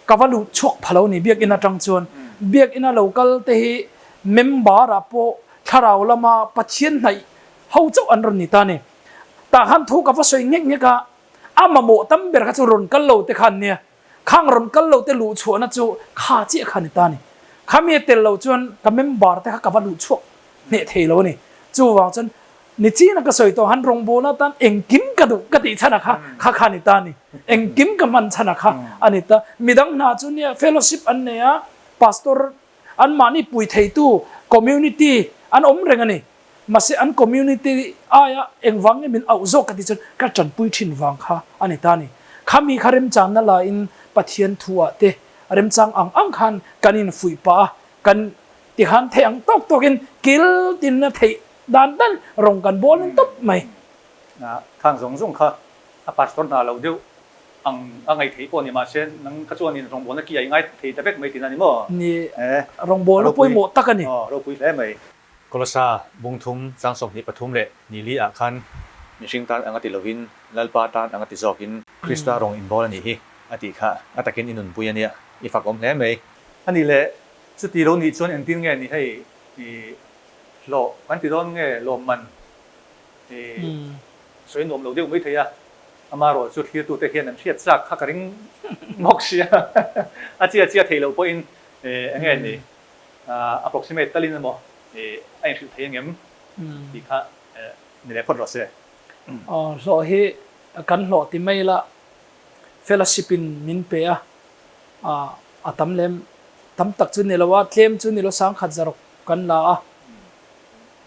ka va luh chhuak pha lo ni biakinn atang chuan. Biakinn a lo kal te hi member ah pawh thlarau lama Pathian hnaih ho chauh an rawn ni ta a ni. Tah khan thu ka va sawi nghek nghek a, a mamawh tam ber kha chu rawn kal lo te kha an nia. Khang rawn kal lo te luh chhuahna chu kha chiah kha a ni ta a ni. Khami a tel lo chuan ka member te kha ka va luh chhuak hneh thei lo a ni. Chuvang chuan nichina ka sawi tawh han rawngbawlna atan engkim ka duh ka tih chhan a kha kha kha a ni ta a ni. Engkim ka hman chhan a kha a ni ta. Midang hna chu nia fellowship an nei a, pastor anmahni pui theitu community an awm reng a ni. Mahse an community aia engvang nge min auh zawk ka tih chuan ka tanpui thin vang kha a ni ta a ni. Khami kha remchangna la in Pathian thu ah te remchang ang ang khan kan in fuih pah a, kan ti khan theih ang tawk tawk in kil tin a theih dan dan rawng kan bawl in tawp mai. Khang zawng zawng kha a pastor hna lo deuh ang a ngaih theih pawh ni mahse nang kha chuan in rawngbawlna ki a i ngai thei ta vek mai tihna a ni maw? Ni, rawngbawlna pawimawh tak a ni. Ropui hle mai. Kolosa bung thum chang 23 leh ni li ah khan mihring tan anga ti lovin Lalpa tan anga ti zawkin Krista rawng inbawl a nih hi a tih kha a takin i nunpui a nia, i fak awm hle mai. A nih leh chuti lo nih chuan engtin nge ni hei i hlawh kan ti dawn nge lawmman i sawi nuam lo deuh mai thei a, amaherawh chu thlirtute hian an hriat chak kha ka ring bawk sia, a chia chia theih loh pawhin enge ni Approximate talin emaw a inhrilh thei angem tih kha ni leh phawt rawh se. Hlawh hi kan hlawh ti mai ila fellowship in min pe a, a tam lem tam tak chu ni lo a, tlem chu ni lo 10,000 zaruk kan la a,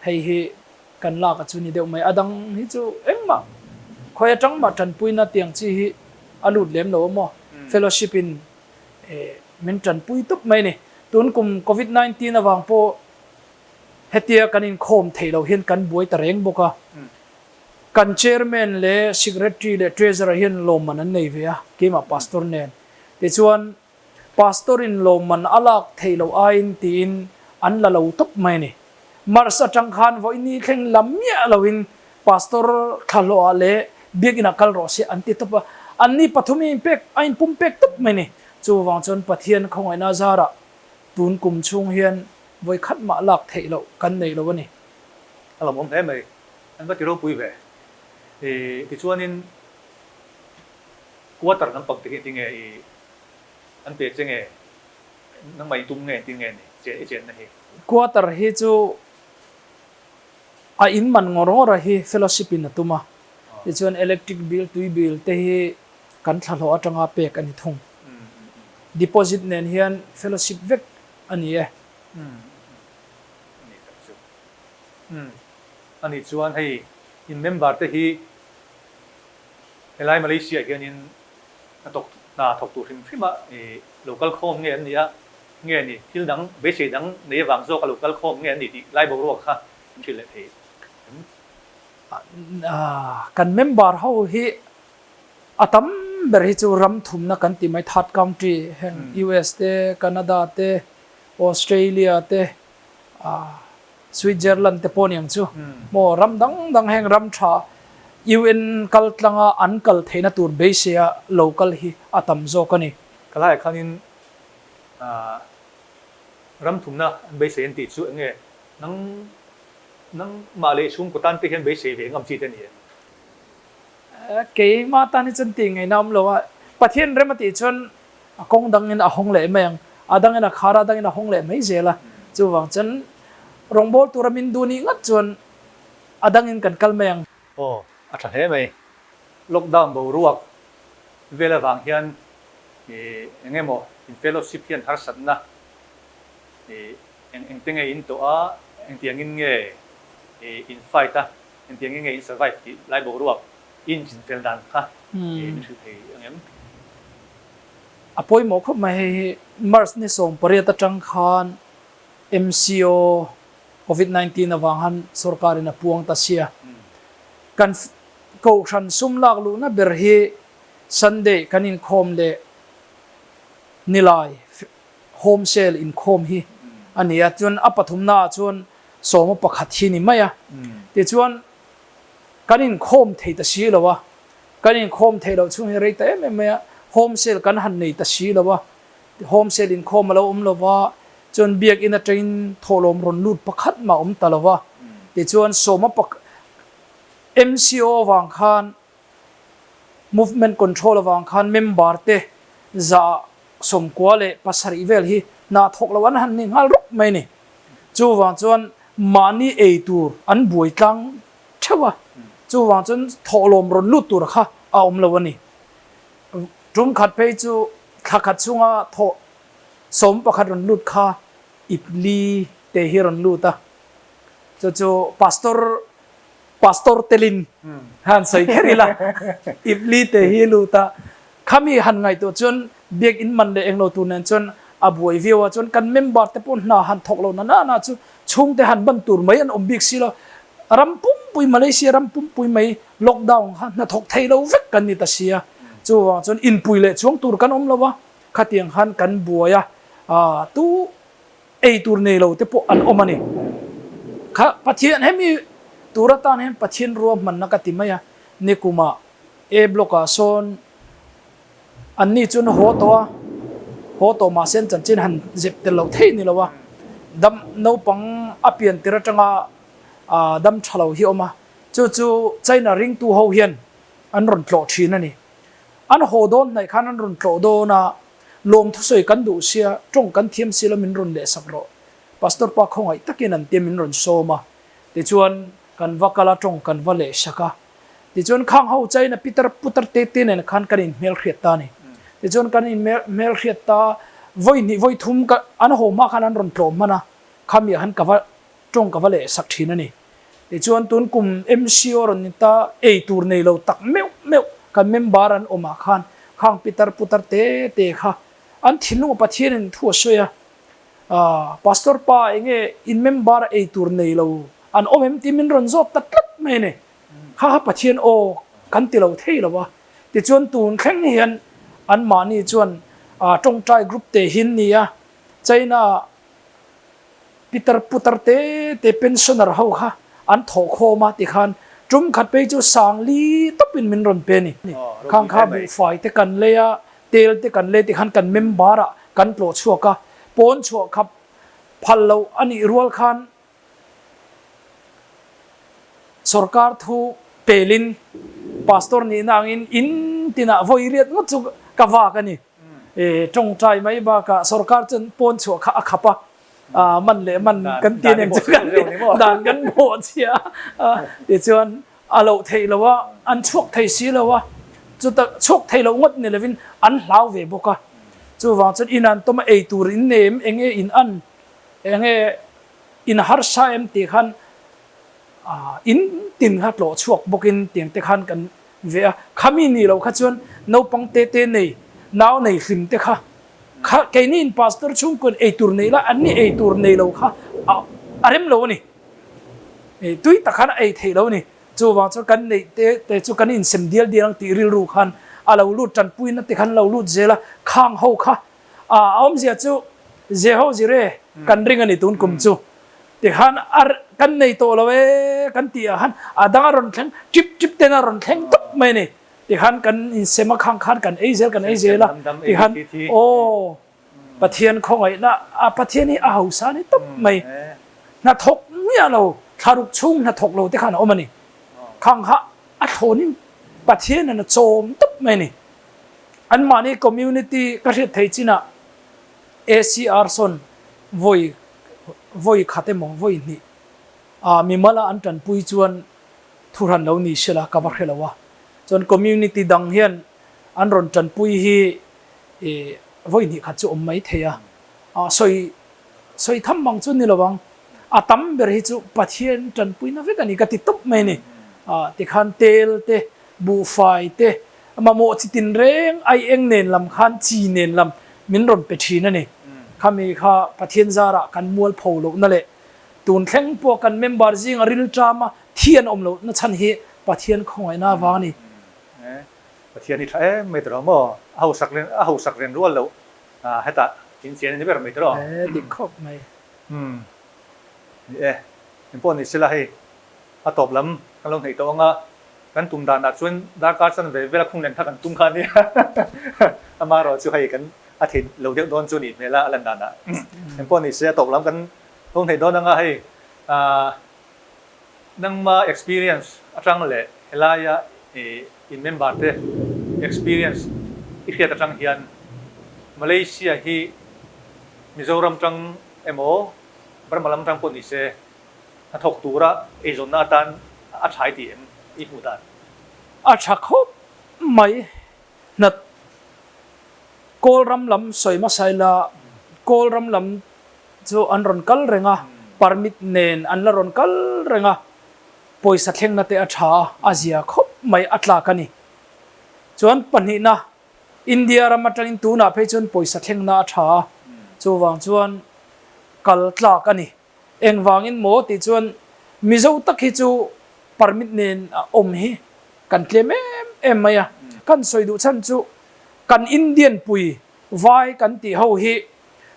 hei hi kan lak a chu ni deuh mai. A dang hi chu engmah khawi atang mah tanpuina tiang chi hi a lut lem lo a maw, fellowship in min tanpui tup mai a ni. Tun kum Covid 19 avang pawh hetia kan inkhawm theih loh hian kan buai ta reng bawk a. Kan Chairman leh Secretary leh Treasurer hian lawmman an nei ve a, keimah Pastor nen. Tichuan, Pastor-in lawmman a lak theih loh aiin tiin an la lo tawp mai a ni. March atang khan vawiini thleng la miah loin Pastor thlahlawhah leh Biakinah kal rawh se an ti tawp a, anni pathum hi inpek a inpum pek tawp mai a ni. Chuvang chuan Pathian khawngaihna zarah tun kum chhung hian vawikhat mah lak theih loh kan nei lo a ni. A lawmawm hle mai. An va ti ropui ve. I tichuanin quarter lampang te hi engtin nge i an pe che nge? Nangmah i tum nge engtin nge ni che i chenna hi? Quarter hi chu a in man ngawr ngawr a hi fellowship in a tum a, tichuan electric bill, tui bill te hi kan thlahlawh atanga pek a ni thung. Deposit nen hian fellowship vek a ni e. A ni tak chu. Umm. A nih chuan hei in member te hi helai Malaysia ah hianin hnathawk hna thawk tur hrim hrim a lo kal khawm nge an nih a, nge ni thil dang beisei dang nei avang zawk a lo kal khawm nge an nih tih lai boruak kha an hrilh leh thei em? Kan member ho hi a tam ber hi chu ram thumna kan ti mai third country heng US te, Canada te, Australia te, Switzerland te pawh niang chu maw ram dang dang heng ram tha UN kal tlanga an kal theihna tur beiseia lo kal hi a tam zawk a ni. Ka laiah khanin ram thumna an beisei an tih chu eng nge nang nangmah leh chhungkaw tan te hian beisei ve ngam chi te a ni em? Keimah tan hi chuan tih ngaihna awm lo a, Pathian rem a tih chuan A kawng dangin a hawng leh mai ang, a dangin a khar a, a dangin a hawng leh mai zel a. Chuvang chuan rawngbâwl tura min duh nih ngat chuan a dangin kan kal mai ang. Aw, a tha hle mai. Lockdown boruak vel avang hian eng emaw in fellowship hian harsatna eng engte nge in tawh a, engtiangin nge in fight a, engtiangin nge in survive tih lai boruak in chinfel dan kha min hrilh thei ang em? A pawimawh khawp mai hei hi March ni 18 atang khan MCO Covid 19 avang han sorkarin a puang ta sia. Kan kohhran sum lak luhna ber hi Sunday kan inkhawm leh Nilai home cell inkhawm hi a ni a, chuan a pathumna ah chuan sawma pakhat hi ni mai a. Tichuan kan inkhawm thei ta si lo a, Kan inkhawm theih loh chhung hi rei ta em em mai a, home cell kan han nei ta si lo a, home cell inkhawm a lo awm lo va, chuan biakin atangin thawhlawm rawn lut pakhat mah awm ta lo va, tichuan sawma pak MCO avang khan movement control avang khan member te za sawmkua leh pasarih vel hi hna thawk lo an han ni nghal rawk mai a ni. Chuvang chuan mahni ei tur an buai tlang theuh a, chuvang chuan thawhlawm rawn lut tur kha a awm lo a ni. Tum khat phei chu thla khat chhunga thawh 11 rawn lut kha ip li te hi rawn lut a, chu chu Pastor Pastor telin han sawi kher ila ip li te hi lut a, Khami han ngaihtuah chuan biakinn man leh englo tur nen chuan a buai viau a, chuan kan member te pawh hna han thawk lo na na na chu chhungte han ban tur mai an awm bik si lo. Ram pumpui Malaysia ram pumpui mai lockdown kha hna thawk thei lo vek kan ni ta si a, chuvang chuan inpui leh chuang tur kan awm lo a, khatiang khan kan buai a, tu ei tur nei lo te pawh an awm a ni. Kha Pathian hemi tur atan hian Pathian ruahmanna ka ti mai a, nikumah A block ah sawn anni chuan haw tawh a, haw tawh mahse an chanchin han zep tel loh theih ni lo a, dam naupang a pian tir atanga dam tha lo hi a awm a, chu chu China ringtu ho hian an rawn tlawh thin a ni. An haw dawn hnaih khan an rawn tlawh dawn a, lawm thusawi kan duh sia, tawng kan thiam si lo min rawn lehsak rawh, Pastor pa khawngaih takin an tia min rawn sawm a, tichuan kan va kal a tawng kan va lehsak a. Tichuan khang ho China pitar putar te te nen khan kan inhmelhriat ta a ni. Tichuan kan inhmelhriat ta vawi hnih vawi thum ka an haw hma khan an rawn tlawm hman a, khamiah khan ka va tawng ka va leh sak thin a ni. Tichuan tun kum MCO rawn ni ta ei tur nei lo tak meuh meuh kan member an awm ah khan khang pitar putar te te kha an thinlung a Pathianin thu a sawi a. Pastor pa enge in member a ei tur nei lo an awm em tih min rawn zawt ta tlat mai a ni. Kha kha Pathian aw kan ti lo thei lo a. Tichuan tun thleng hian anmahni chuan tawngtai group te hi an ni a, China Pitar putar te te pensioner ho kha an thawh khawm a tikhan tum khat phei chu sang li tawpin min rawn pe a ni. Khang kha buhfai te kan lei a, tel te kan lei tikhan kan member ah kan tlawh chhuak a, pawn chhuah khap phal loh a nih rual khan sorkar thu pelin pastor nihna angin in tinah vawi riat ngawt chu ka vak a ni. Tawngtai mai bakah sorkar chuan pawn chhuah kha a khap a, man leh man kan ti nen chu kan dan kan bawh chhia a, tichuan a loh theih lo a, an chhuak thei si lo a, chuta chhuak thei loh ngawt ni lovin an hlau ve bawk a, chuvang chuan in an tawm a ei tur in nei em, enge in an, enge in harsa em tih khan in tin kha tlawh chhuak bawkin tiang te khan kan ve a, khami nih loh kha chuan naupang te te nei, nau nei hlim te kha, kha keini in pastor chhungkawn ei tur nei la, an ni ei tur nei lo kha a a rem lo a ni. Tui tak khan a ei theih lo a ni. Chuvang chuan kan neih te te chu kan insem dial dial ang tih rilru khan a lo lut tanpuina te khan lo lut zel a, khang ho kha A awmzia chu Jeho Zire kan ring a ni tun kum chu. Tikhan a kan nei tawh lo e kan tih ah khan a dang a rawn thleng tip tip ten a rawn thleng tawp mai a ni. Tikhan kan insem a khang khan kan ei zel kan ei zel a tikhan aw Pathian khawngaihna a Pathian hi a hausa a ni tawp mai. Hnathawk miah lo thlaruk chhung hnathawk lo te khan a awm a ni. Khang kha a thlawnin Pathian in a chawm tawp mai a ni. Anmahni community ka hriat thei chinah ACR sawn vawi vawi khat emaw vawi hnih ah mimala an tanpui chuan thuhran lo ni sela ka va hre lo a. Chuan community dang hian an rawn tanpui hi vawi hnih khat chu awm mai thei a. Sawi sawi tham mang chu ni lo ang. A tam ber hi chu Pathian tanpuina vek a ni ka ti tawp mai a ni. Tikhan tel te buhfai te Mamawh chi tinreng ai eng nen lam khan chi nen lam min rawn pe thin a ni. Khami kha Pathian zarah kan mualpho lohna leh tun thleng pawh kan member zinga rilṭama thi an awm lohna chhan hi Pathian khawngaihna avang a ni. Pathian hi tha em mai tawh maw? A hausak ren a hausak ren rual loh hetah in chian a ni ber mai tawh. Dik khawp mai. Umm ni e, engpawh ni sela hei a tawp lam kan lo hneih tawh ang a, Kan tum danah chuan darkar chan ve vela khung len kha kan tum kha a nia. Amaherawh chu hei kan a thei lo deuh dawn chu a nih hmel a, a lan danah. Engpawh ni se a tawp lam kan lo hneih dawn anga hei nangma experience atang leh helaia in member te experience i hriat atang hian Malaysia hi Mizoram tang emaw Burma lam tang pawh ni se Hnathawk tura eizawnna atan a tha i ti em i hmuh dan? A tha khawp mai. Hnat Kawl ram lam sawi hmasa ila Kawl ram lam chu an rawn kal reng a, permit nen an la rawn kal reng a, pawisa thlengna te a tha a, a zia khawp mai a tlak a ni. Chuan pahnihna India ram atangin tunah phei chuan pawisa thlengna a tha a, chuvang chuan kal tlak a ni. Engvangin maw tih chuan Mizo tak hi chu permit nen a awm hi kan tlem em em mai a. Kan sawi duh chhan chu kan Indian pui vai kan tih ho hi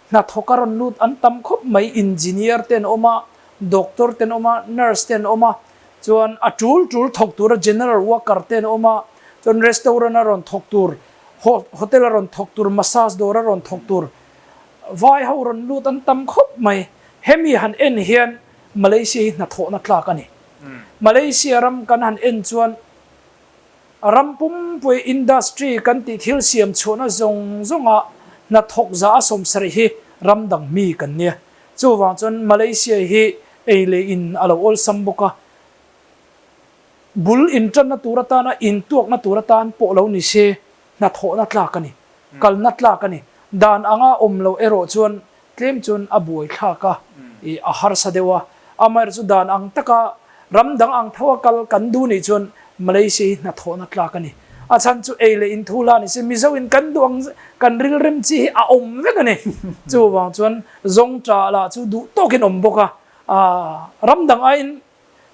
hnathawk a rawn lut an tam khawp mai, engineer te an awm a, doctor te an awm a, nurse te an awm a, chuan a tul tul thawk tura general worker te an awm a, chuan restaurant a rawn thawk tur, hotel a rawn thawk tur, massage dawr a rawn thawk tur Vai ho rawn lut an tam khawp mai. Hemi han en hian Malaysia hi hnathawhna tlak a ni. Malaysia ram kan han en chuan ram pumpui industry kan tih thil siam chhuahna zawng zawngah hnathawk za a sawmsarih hi ram dang mi kan nia. Chuvang chuan Malaysia hi ei leh in a lo awlsam bawk a. Bul intanna tur atana intuakna tur atan pawh lo ni se hnathawhna tlak a ni. Kalna tlak a ni. Dan anga awm loh erawh chuan tlem chuan a buai thlak a, ih a harsa deuh a. Amaherawhchu dan ang taka ram dang ang tho a kal kan duh nih chuan Malaysia hi hnathawhna tlak a ni. A chhan chu ei leh in thu la ni se Mizo in kan duh ang kan rilrem chi hi a awm vek a ni. Chuvang chuan zawngṭah lah chu duh tawkin awm bawk a. Ram dang aiin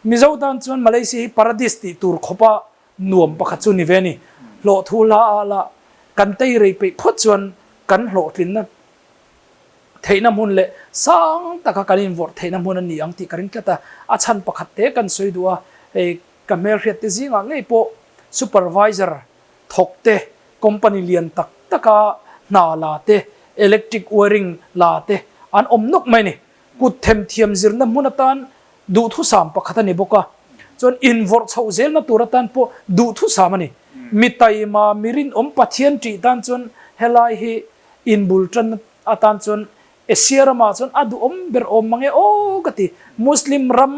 Mizo tan chuan Malaysia hi paradis tih tur khawpa nuam pakhat chu ni ve a ni. Hlawhthu hla ah lah kan tei rei peih phawt chuan kan hlawhtlinna theihna hmun leh sang taka kan invawrh theihna hmun a ni ang tih ka ring tlat a. A chhan pakhat te kan sawi duh a, hei ka hmelhriat te zingah ngei pawh supervisor thawk te, company lian tak taka hna la te, electric wiring la te an awm nawk mai a ni. Kut themthiam zirna hmun atan duhthusam pakhat a ni bawk a, chuan invawrh chhoh zelna tur atan pawh duhthusam a ni. Mi taima, mi rinawm Pathian ṭih tan chuan helai hi inbul ṭan atan chuan Asia ramah chuan a duhawm ber awm mang e aw ka ti. Muslim ram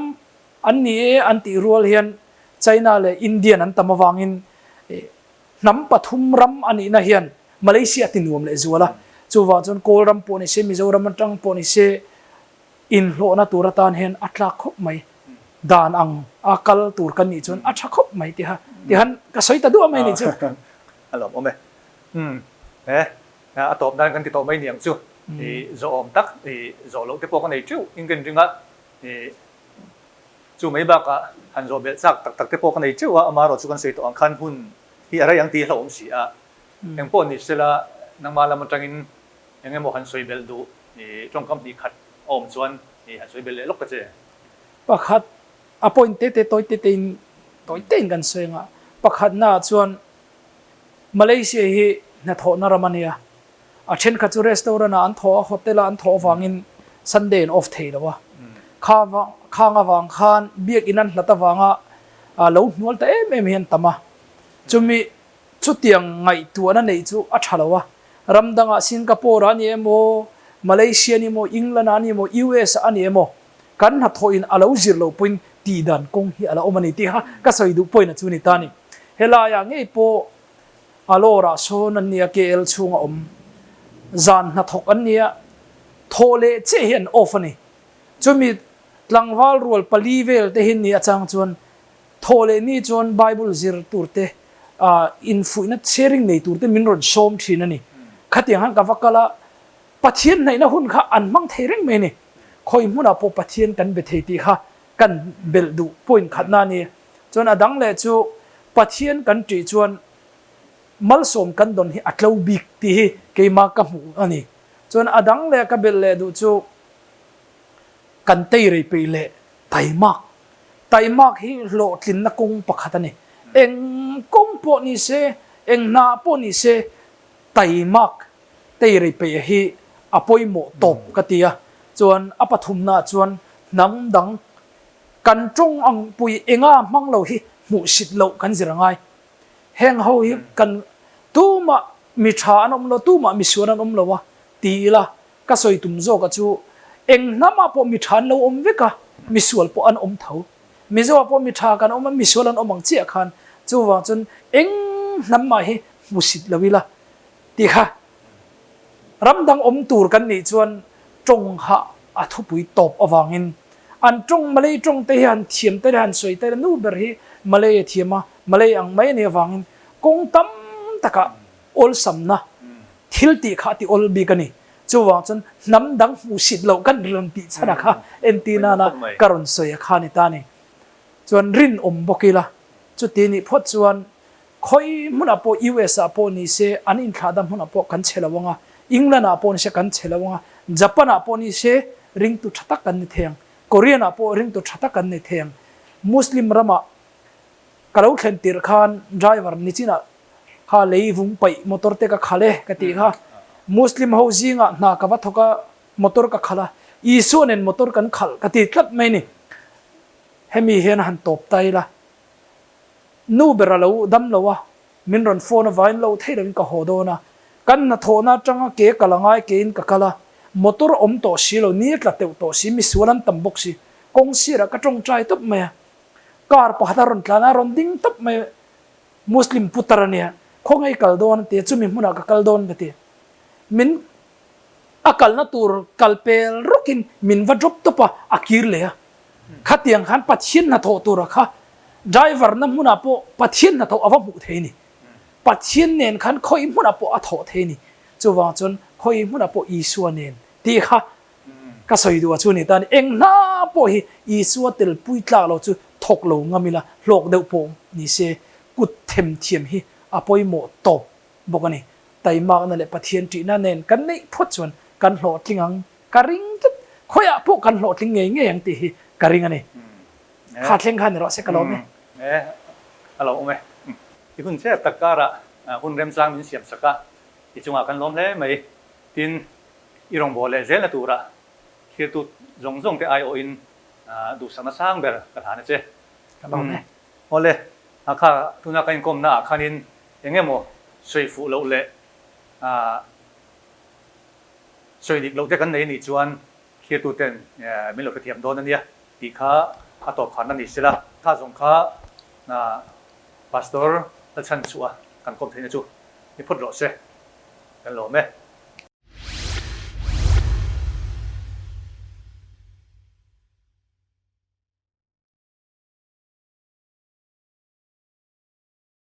an ni e an tih rual hian China leh Indian an tam avangin Hnam pathum ram a nihna hian Malaysia a ti nuam leh zual a, chuvang chuan Kawl ram pawh ni se, Mizoram atang pawh ni se inhlawhna tur atan hian a tlak khawp mai. Dan ang a kal tur kan nih chuan a tha khawp mai tiha tihan ka sawi ta duah mai nih chu. A lawm awm e. Umm he a tawp nan kan ti tawh mai niang chu. I zawhawm tak i zawh loh te pawh ka nei teuh in ka inring a, i Chu mai bakah han zawh belh chak tak tak te pawh ka nei teuh a, amaherawh chu kan sawi tawh ang khan hun hi a rei ang tih hlauhawm si a. Eng pawh ni sela nangmah lam atangin eng emaw han sawi belh duh i tawngkam hnih khat a awm chuan i han sawi belh leh lawk ta che. Pakhat, a point te te tawi te tein tawi tein kan sawi ang a, pakhatnaah chuan Malaysia hi hnathawhna ram a nia, A thenkhat chu restaurant ah an thawh a, hotel ah an thawh avangin Sunday an off thei lo a. Kha khang avang khan biakinn an hlat avanga lo hnual ta em em hi an tam a. Chumi chutiang ngaihtuahna neih chu a tha lo a. Ram dangah Singapore ah a ni emaw, Malaysia a ni emaw, England ah a ni emaw, US ah a ni emaw kan hnathawhin a lo zir loh pawhin tihdan kawng hi a la awm a ni tih kha ka sawi duh pawhin a chu ni ta a ni. Helaiah ngei pawh A lawrah sawn an nia, KL chhunga awm zan hnathawk an nia, thawh leh chiah hi an off a ni. Chumi tlangval rual pali vel te hi ni achang chuan thawh leh ni chuan Bible zir tur te, infuihna sharing nei tur te min rawn sawm thin a ni. Khatiang han ka va kal a, Pathian hnaihna hun kha an hmang thei reng mai a ni. Khawi hmunah pawh Pathian kan be thei tih kha kan belh duh point khatna a ni. Chuan a dang leh chu Pathian kan ṭih chuan malsawm kan dawn hi a tlo bik tih hi keimah ka hmuh a ni. Chuan a dang leh ka belh leh duh chu kan tei rei peih leh taimak. Taimak hi hlawhtlinna kawng pakhat a ni. Eng kawng pawh ni se, eng hna pawh ni se taimak tei rei peih hi a pawimawh tawp ka ti a. Chuan a pathumnaah chuan hnam dang Kan tawng ang pui enga hmang lo hi hmuhsit loh kan zir a ngai. Heng ho hi kan tumah mi tha an awm lo, tumah mi sual an awm lo a ti ila ka sawi tum zawk a chu eng hnamah pawh mi tha an lo awm vek a, mi sual pawh an awm tho. Mizo ah pawh mi tha kan awm a, mi sual an awm ang chiah khan chuvang chuan eng hnam mah hi hmuhsit lo ila ti kha Ram dang awm tur kan nih chuan tawng hah a thupui tawp avangin an tawng Malay tawng te hi han thiam te leh han sawi te leh nu ber hi Malay a thiam a, Malay ang mai a nih avangin kawng tam takah awlsamna thil tih kha a ti awl bik a ni. Chuvang chuan hnam dang hmuhsit loh kan rawn tih chhan a kha entir nana ka rawn sawi a kha a ni ta a ni. Chuan rinawm bawk ila chuti nih phawt chuan Khawi hmunah pawh US ah pawh ni se, an inthlahdan hmunah pawh kan chhe lo ang a, England ah pawh ni se kan chhe lo ang a, Japan ah pawh ni se ringtu tha tak kan ni thei ang, Korean ah pawh ringtu tha tak kan ni thei ang. Muslim ramah ka lo thlen tirh khan driver nichinah kha lei vung paih motor te ka khalh e ka tih kha. Muslim ho zingah hna ka va thawk a, motor ka khalh a, Isua nen motor kan khalh ka ti tlat mai ni. Hemi hian a han tawp ta ila. Nu ber a lo dam lo a, min rawn phone avangin lo thei loin ka haw dawn a. Kan hnathawhna atanga ke kal a ngai kein ka kal a, motor awm tawh si lo, ni a tla teuh tawh si, misual an tam bawk si. Kawng sirah ka tawngtai tawp mai a, car pakhat a rawn tlan a, a rawn ding tawp mai a, Muslim putar a nia, khawngaih kal dawn a ti a, chumi hmunah ka kal dawn ka ti. Min a kalna tur kal pel rawkin min va drop tawp a, a kir leh a. Khatiang khan Pathian hnathawh tura kha driver na hmunah pawh Pathian hnathawh a va hmuh thei a ni. Pathian nen khan khawi hmunah pawh a thawh thei a ni. Chuvang chuan khawi hmunah pawh Isua nen tih kha ka sawi duh a chu ni ta a ni. Eng hna pawh hi Isua tel pui tlak lo chu thawk lo ngam ila hlawk deuh pawh ni se kut them thiam hi a pawimawh tawp bawk a ni. Taimakna leh Pathian ṭihna nen kan neih phawt chuan kan hlawhtling ang ka ring tlat. Khawiah pawh kan hlawhtling ngei ngei ang tih hi ka ring a ni. Kha thleng kha ni rawh se ka lawm e. E, a lo awm e. I hun chep tak karah hun remchang min siam sak a, i chungah kan lawm hle mai. Tin, i rawngbâwl leh zelna turah thlirtu zawng zawng te aiawhin duhsakna sang ber ka hlan a che. Ka lawm e. Awle, a kha tuna kan inkawmna ah khanin eng emaw sawi fuh loh leh sawi dik loh te kan nei anih chuan thlirtu ten min lo hrethiam dawn a nia tih kha a tawp kharna ni sela. Kha zawng kha Pastor la chhan chhuah a kan kawm theihna chu ni phawt rawh se. Kan lawm e.